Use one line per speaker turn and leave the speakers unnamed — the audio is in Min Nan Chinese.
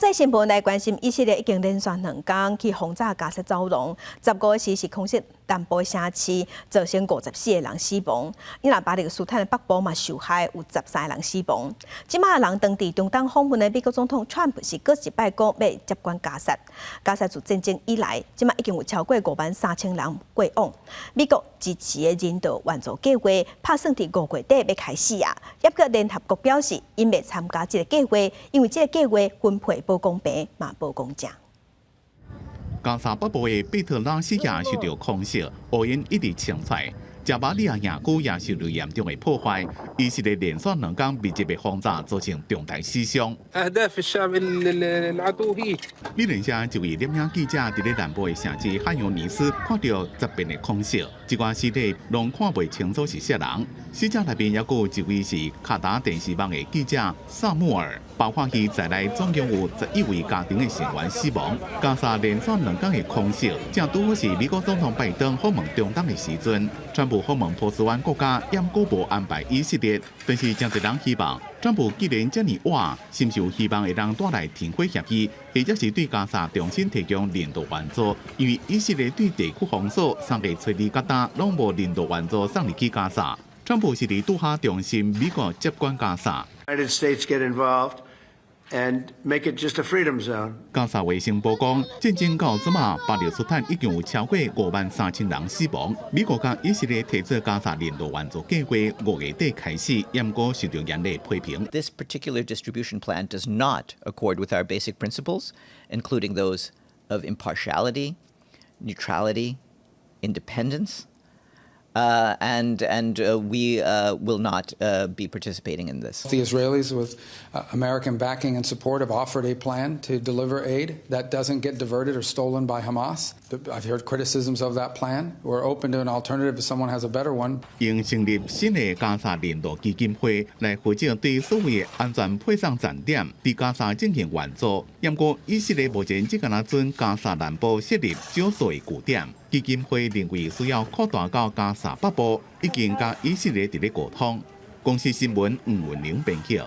際新聞來關心，以色列已經連續兩工去轟炸加薩走廊，15時是空襲南部城市，造成54個人死亡。伊那巴勒斯坦的北部嘛受害，有13個人死亡。這馬人當佇中東訪問的美國總統川普是閣一擺講欲接管加薩。加薩自戰爭以來，這馬已經有超過5萬3千人過往。美國支持的人道援助計劃，拍算佇5月底欲開始啊。不過聯合國表示，𪜶袂參加這个計劃，因為這个計劃分配無公平，嘛無公正。
加沙北部的貝特拉西亞受到空襲，烏煙一直衝出來。加巴利亞營區也受到嚴重的破壞，以色列連續兩工密集的轟炸，造成重大死傷。美聯社一位攝影記者佇咧南部的城市漢尤尼斯看著十遍的空襲，這寡屍體攏看袂清楚是啥人。死者內面猶閣有一位是卡達電視網的記者薩穆爾，包括伊在內總共有11位家庭的成員死亡。加沙連續兩工的空襲，正拄好是美國總統拜登訪問中東的時陣，川普訪問波斯灣國家，猶閣無安排以色列，但是誠濟人希望，川普既然遮爾晚，是毋是有希望會當帶來停火協議，或者是對加沙重新提供人道援助？因為以色列對地區封鎖，三月初二到今攏無人道援助送入去加沙。川普是佇杜哈重申美國接管加沙。
United States get involved and make it just a freedom zone.
加沙衛生部講，戰爭到這馬，巴勒斯坦已經有超過5萬3千人死亡。美國佮以色列提出加沙人道援助計劃，5月底開始，猶閣受到嚴厲批評。
This particular distribution plan does not accord with our basic principles, including those of impartiality, neutrality, independence. And we will not be participating in this.
The Israelis, with American backing and support, have offered a plan to deliver aid that doesn't get diverted or stolen by Hamas. I've heard criticisms of that plan. We're open to an alternative if someone has a better one.
應成立新的加沙人道基金會來負責對所謂安全配送站點佇加沙進行援助。不過以色列目前只敢若準加沙南部設立少數的據點。基金會認為需要擴大到加沙北部，已經佮以色列佇咧溝通。公視新聞吳文玲編輯。